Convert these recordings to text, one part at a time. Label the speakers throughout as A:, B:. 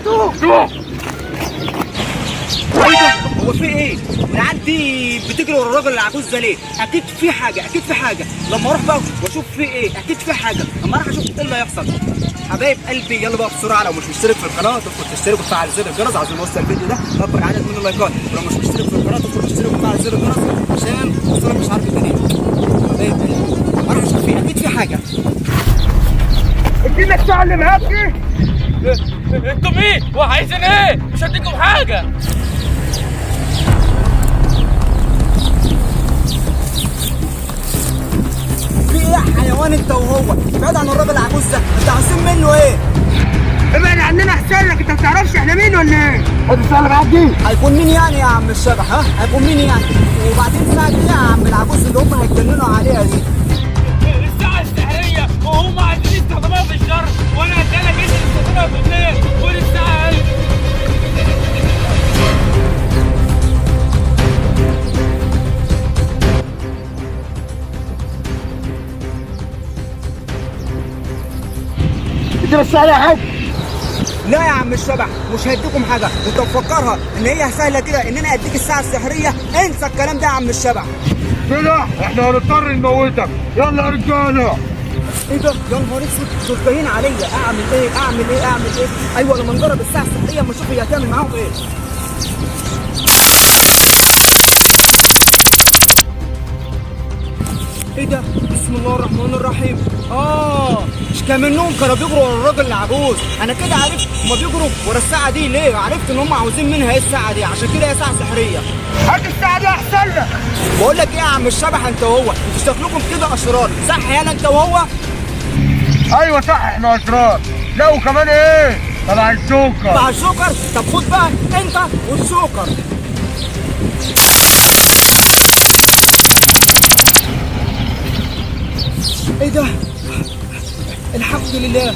A: هاتوه.
B: ايه ده؟ هو في ايه؟ العيال دي بتجري ورا الراجل العجوز ده ليه؟ اكيد في حاجة، اكيد في حاجة. لما اروح بقى واشوف في ايه، اكيد في حاجة. اما اروح اشوف ايه اللي هيحصل. حبايب قلبي يلا بقى بسرعة، لو مش مشترك في القناة تدخل تشترك وتفعل زر الجرس عشان نوصل الفيديو ده اكبر عدد من اللايكات، ولو مش مشترك في القناة تدخل تشترك وتفعل زر الجرس عشان توصلك مش عارف الجديد. حبايب قلبي اروح اشوف فيه، اكيد في حاجة.
A: ادينا الساعة اللي معاك دي.
C: انتوا مين وعايزين ايه؟ مش هديكم حاجة.
B: في ايه يا حيوان انت وهو؟ ابعد عن الراجل العجوز ده، انت عايزين منه ايه؟
A: ابعد عننا احسن لك، انت ما بتعرفش احنا مين ولا ايه؟ خد الساعة اللي معاك دي.
B: هيكون مين يعني يا عم الشبح؟ ها هيكون مين يعني؟ وبعدين ساعة ايه يا عم العجوز اللي هم هيتجننوا عليها دي؟
C: الساعة السحريه وهم عايزين يستخدموها في الشر، وانا هديها لك انت تستخدمها في الخير. خد الساعة.
A: ادينا الساعة يا حاج.
B: لا يا عم الشبح مش هديكم حاجة، انت مفكرها ان هي سهلة كده ان انا اديك الساعة السحريه؟ انسى الكلام ده يا عم الشبح.
A: كده احنا هنضطر نموتك. يلا يا رجاله.
B: ايه ده؟ يا نهار اسود، دول جايين عليا. اعمل ايه؟ اعمل ايه؟ اعمل ايه؟ ايوه لما نجرب الساعة السحريه اما اشوف هي هتعمل معاهم ايه. ايه ده؟ بسم الله الرحمن الرحيم. مش كان منهم كانوا بيجروا ورا الراجل العجوز؟ انا كده عرفت هما بيجروا ورا الساعة دي ليه، عرفت ان هم عاوزين منها ايه الساعة دي، عشان كده هي ساعة سحريه.
A: هات الساعة دي احسن لك.
B: بقول لك ايه يا عم الشبح انت وهو، انتوا شكلكم كده اشرار، صح يالا انت وهو؟
A: ايوه صح احنا اشرار. لا وكمان ايه؟ تبع الجوكر.
B: مع الجوكر؟ طب خد بقى انت والجوكر. ايه ده؟ الحمد لله.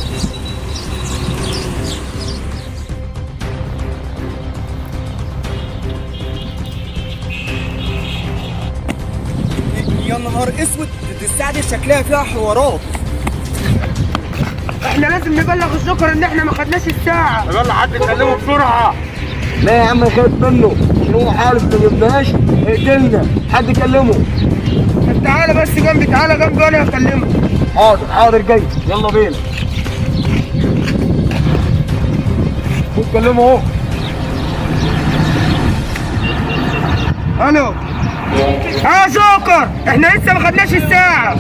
B: يا نهار اسود، دي الساعة دي شكلها فيها حوارات.
A: احنا لازم نبلغ الجوكر ان احنا ما خدناش الساعة. يلا حد يكلمه بسرعة.
D: لا يا عم خايف منه، عشان هو عارف ما جبناش هيقتلنا. حد يكلمه.
A: طب تعالى بس جنبي، تعالى جنبي وانا هكلمه.
D: حاضر حاضر جاي، يلا بينا. خد كلمة اهو.
A: الو. اه جوكر، احنا لسه ما خدناش الساعة.